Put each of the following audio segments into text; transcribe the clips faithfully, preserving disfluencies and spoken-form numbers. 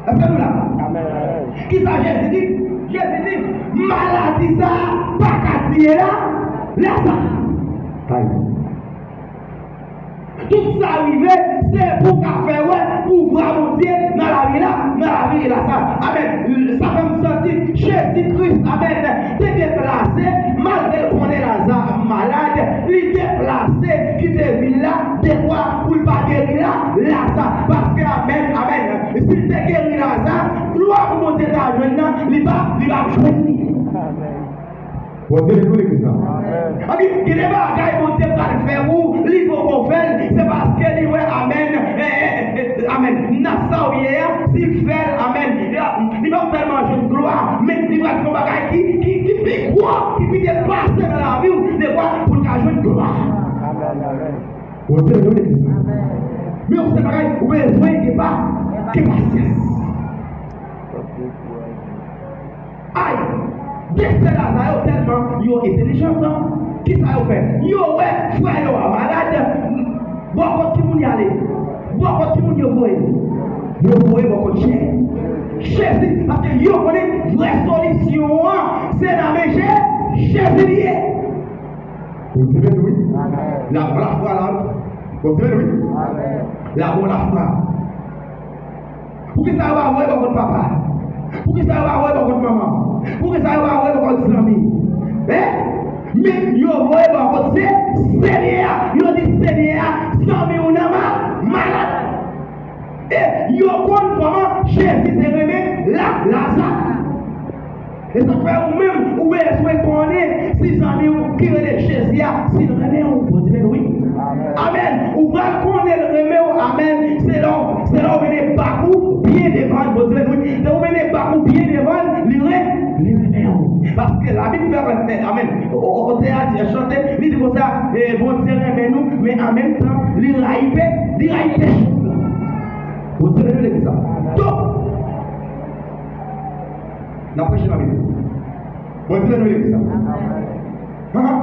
Èske nou la? Amèn. Kisa Jezi di? Jezi di, maladi sa a pa ka tiye la, Laza. Ay. Tout sa rive, se pou ka fè wè pouvwa Bondye nan lavi la, nan lavi Laza. Amèn. Sa fè m santi Jezi Kris, amèn, te deplase, malgre l konnen Laza malad, li deplase, kite vil la, dekwa pou l pa geri la, Laza. Paske, amèn, amèn, si l te geri Laza, glwa pou Bondye ta jwenn nan, li pa, li pa jwenn li. Amèn. Bondye beni w legliz la. Amèn. Anpi, gen de bagay Bondye pral fè pou ou, li poko fè l, se paske li wè, amèn, eh, eh, eh, amèn, nan sa w ye a, si l fè l, amèn, li p ap tèlman jwenn glwa, men li pral fè yon bagay ki, ki, ki pi gwo, ki pi depase nan lavi w, dekwa pou l ka jwenn glwa. Amèn, amèn. Bondye beni w legliz la. Amèn. Men yon sèl bagay, ou bezwen gen pa, gen pasyans. Ay! De sè Laza yo tèlman yo entèlijan, kisa yo fè? Yo wè frè yo a malad, bò kot ki moun y ale? Bò kot ki moun yo voye? Yo voye bò kot Jezi. Jezi, paske yo konnen vrè solisyon an, se nan men Je-, Jezi li ye. Bondye beni w wi. Amèn. Lafwa la. Bondye beni w wi. Amèn. Lafwa. Poukisa yo pa voye bò kot papa? Poukisa yo pa voye bò kot manman? Poukisa yo pa voye bò kot zanmi? Hein? Men yo voye bò kot se Senyè a. Yo di Senyè a, zanmi w nan ma-, malad. E yo konn kòman Jezi te renmen la, Laza. E sa k fè ou menm, ou bezwen konnen si zanmi w ki rele Jezi a, si l renmen w. Bondye beni w wi. Amèn. Amèn. Ou pral konnen l renmen w, amèn, se lè w, se lè w mennen bak ou byen devan l. Bondye beni w wi. Lè w mennen bak ou byen devan l, li ren-, li renmen w. Paske Labib fè, fè, amèn. O, o, o, otè a di, chante, li di konsa, e, Bondye renmen nou, men an menm tan, li rayi pe-, li rayi peche nou. Bondye beni w legliz la. Donk, n ap preche nan Bib. Bondye beni w legliz la. Ahan.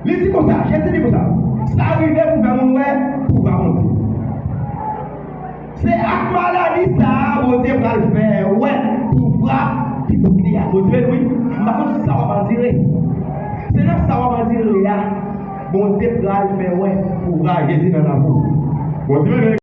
Li di konsa, Jezi di konsa, sa rive pou fè moun wè pouvwa Bondye. Se ak maladi sa a Bondye pral fè wè pouvwa pitit li a. Bondye beni w wi. M pa konn si sa w ap andire. Se nan sa w ap andire a, Bondye pral fè wè pouvwa Jezi nan lavi w. Bondye beni w.